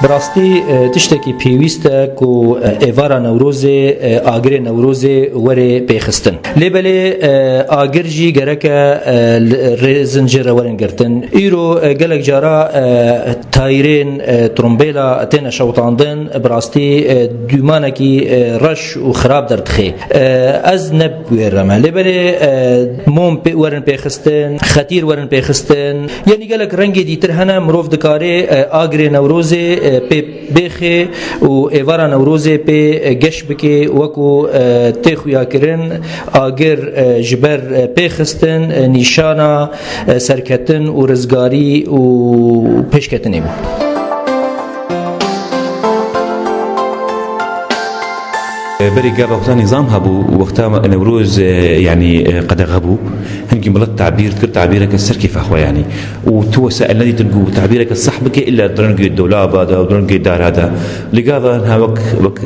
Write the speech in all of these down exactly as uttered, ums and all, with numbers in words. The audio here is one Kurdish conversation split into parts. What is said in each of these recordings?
Rastî, e, tiştekî pêwîst e ku, e, êvara Newrozê, e, agirê Newrozê were pêxistin. Lê belê, e, agir jî gereke, e, li, rêzin jê re werin girtin. Îro, e, gelek cara, e, tayîrên, e, trombêla têne şewitandin, bi rastî, e, dûmanekî, e, reş û xirab derdixe. E, ez ne bi wê re me. Lê belê, e, mom pê, werin pêxistin, xetîr werin pêxistin. Yanî gelek rengê dîtir hene, mirov dikare, e, agirê Newrozê, e, pê bêxê û êvara Newrozê pê, e, geş bike, wekû, e, tê xuyakirin, agir, e, ji ber, e, pêxistin, e, nîşana, e, serketin û rizgarî û pêşketinê bû. Berê gava wexta nîzam hebû, wexta Newroz, e, yanî, e, qedexe bû. Hinkî milet tabîr dikir, tabîreke ser kêfa xwe, yanî. Û tu wesayil nedîtin ku tabîreke seh bike, îlla di rengê dolaba de û di rengê dara de. Li gava niha wek, wek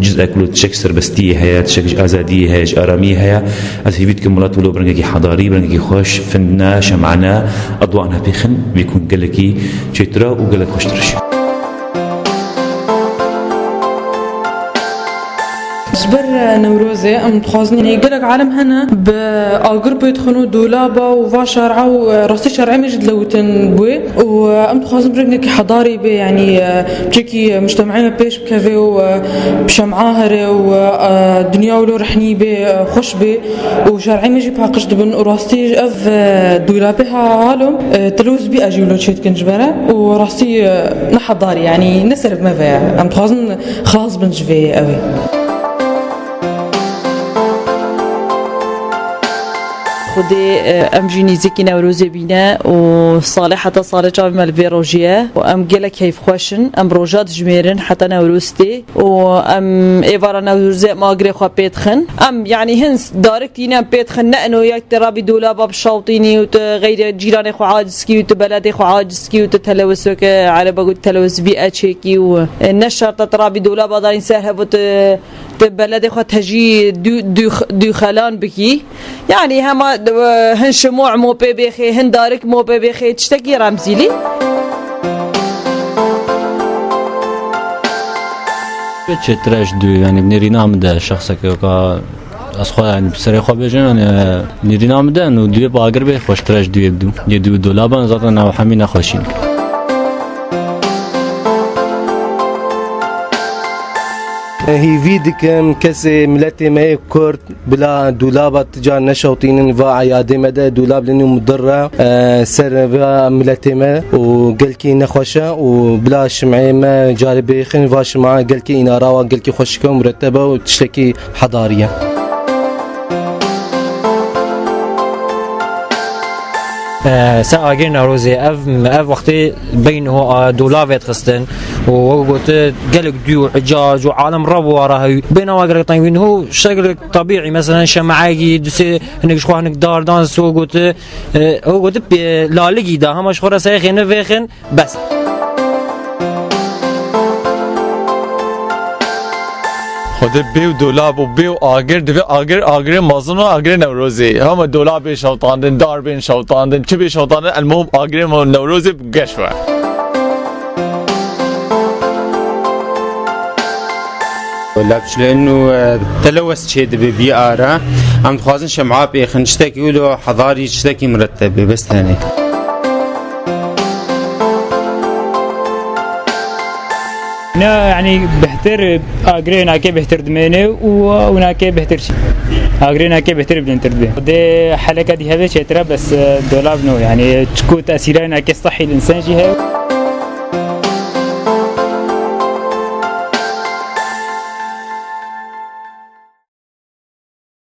cizek wilo tişek serbestiyê heye, tişek ji azadiyê heye, ji aramiyê heye. Ez hêvî dikim milet wilo bi rengekî hedarî, bi rengekî xweş, findne, şemane, edwa niha pêxin, bê ku gelekî çêtir e û gelek xweştir e jî. Ji ber, e, Newrozê em dixwazin, yanî gelek alem hene bi agir pê dixin û dolaba û va şer'a û, e, rastî şer'ê me jî dilewtin bi wê û, e, em dixwazin rengekî hedarî bê, yanî, e, çekî, e, mujtema'ê me pêş bikeve û, e, bi şem'a here û, e, dinya wilo rehnî bê, e, xweş bê û şer'ê me jî paqij dibin û rastî ev, e, dolabê ha-, halo, e, telewis bî a jî wilo çê dikin ji bere û rastî, e, ne hedarî, yanî ne ser bi me ve ye. Em dixwazin xilas bin ji vê ew ê. Xwedê, e, em jî nîzikî Newrozê bîne û salê heta salê çavê me li vê rojê ye û em gelek keyfxweş in. Em roja dijmêrin heta Newroz tê û em êvara Newrozê em agirê xwe pê dixin. Em, yanî, hin darik tîne em pê dixin, ne ino yek te rabî dolaba bişawtînî û tu xeyrê cîranê xwe aciz kî û tu beledê xwe aciz kî û tu telewis weke ereba got telewis vî eçêkî û, e, ne şert e tu rabî dolaba danî ser hev û tu, tu beledê xwe tejî dû-, dû-, dûxelan bikî. Yanî hema, e, hin şimo mo pê bêxê, hin darik mo pê bêxê, tiştekî remzîlî. Çêtir e ji dû, yanî nêrîna min de şexseke weka ez xwe, yanî bi serê xwe bêjim, yanî, e, nêrîna min de û dûyê bi agir bê xweştir e ji dûyê bi dû. Yê dû dolaban zaten ew hemî nexweşî ne. Hîvî dikim kesê miletê me yê Kurd bila dûlaba ti car neşewtînin va eyadê me de dûlab lênî mudir e, e, ser va miletê me û gelkî nexweş e û bila şimeyê me carê bêxin va şima gelkî înara wa gelkî xweşik e û muretteb e û tiştekî hedarî ye. E, ser agirê Newrozê ev, ev wextê beyniho a dolavê dixistin û wek gote gelek dû û icac û alem re bi wara hewî. Bêhna wa gelek teng bî, niho şeklek tabîî, meselen şemaekî, dusê hinek ji xwe hinek dar dan, so gote, e, ew gote pê laligî da, hema ji xwe re seyxê ne vêxin, bes. Xwedê bê û dolab û bê û agir, divê agir, agirê mezin û agirê Newrozê. Hema dolab bê şewtandin, dar bên şewtandin, çi bê şewtandin, elmuhim agirê me Newrozê geş be. Lavçilên û, e, telewes çê dibe bî ara. Em dixwazin şem'a pêxin, tiştekî wilo hedarî, tiştekî miretteb bê, bes tenê. Ne, yanî bêhtir, agirê nakê bêhtir dimêne û, û nakê bêhtir çi. Agirê nakê bêhtir bilindtir dibe. Dê heleka dî hebe çêtir e, bes, e, dolab no, yanî çiku tesîrê nakê sehî li însan jî heye.